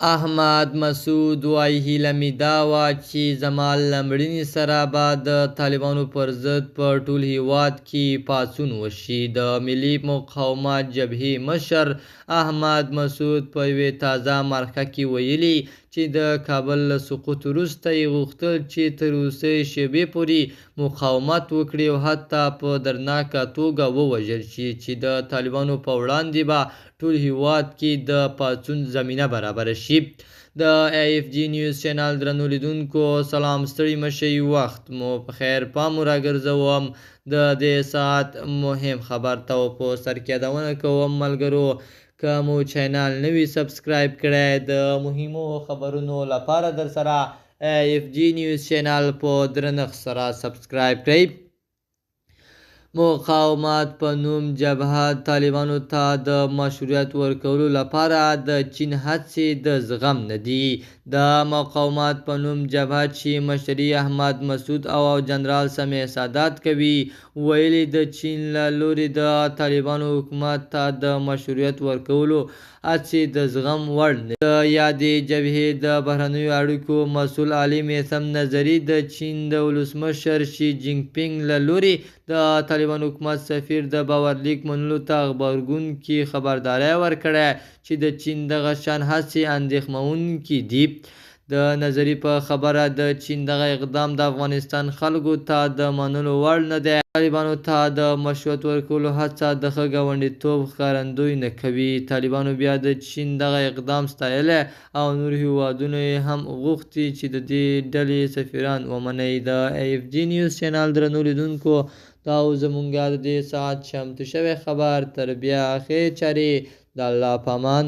احمد مسعود وايي، هیله مې دا وه چې زما له مړینې سره به د طالبانو پر ضد په ټول هیواد کې پاڅون وشي. د ملي مقاومت جبهې مشر احمد مسعود په یوې تازه مرکه کې ویلي چې د کابل له سقوط وروسته یې غوښتل چې تر وروستۍ شېبې پورې مقاومت وکړي او حتی په دردناکه توګه ووژل شي، چې د طالبانو په وړاندې به ټول هیواد کې د پاڅون زمینه برابره شي. د ایف جی نیوز چینل درنو لیدونکو سلام، ستړي مشي، وخت مو په خیر. پام راګرځوم د دې ساعت مهم خبر ته په سر کې یادونه کوم ملګرو، که مو چینل نوی سبسکرایب کړی د مهمو خبرونو لپاره در سره ایف جی نیوز چینل په درنښت سره سبسکرایب کړئ. مقاومت په نوم جبهه طالبانو ته د مشروعیت ورکولو لپاره د چین هڅې د زغم نه دي. د مقاومت په نوم جبهه چې مشري احمد مسعود او جنرال سمیع سادات کوي، ویلي د چین له لوري د طالبانو حکومت ته د مشروعیت ورکولو هڅې د زغم وړ نه. د یادې جبهې د بهرنیو اړیکو مسؤل علي میثم نظري د چین د ولسمشر شي جینګ پینګ له لوري د طالبانو حکومت سفیر د باورلیک منلو ته غبرګون کې خبرداری ورکړی چې د چین دغه شان هڅې اندېښمنونکې دي. د نظري په خبره د چین دغه اقدام د افغانستان خلکو ته د منلو وړ نه دی. طالبانو ته د مشروعیت ورکولو هڅه د ښه ګاونډیتوب ښکارندوی نه کوي. طالبانو بیا د چین دغه اقدام ستایلی او نور هیوادونو یې هم غوښتي چې د دې ډلې سفیران ومني. د ایف جی نیوز چینل درنو لیدونکو، دا و زمونږ د دې ساعت چمتو شوی خبر. تر بیا ښې چارې، د الله په امان.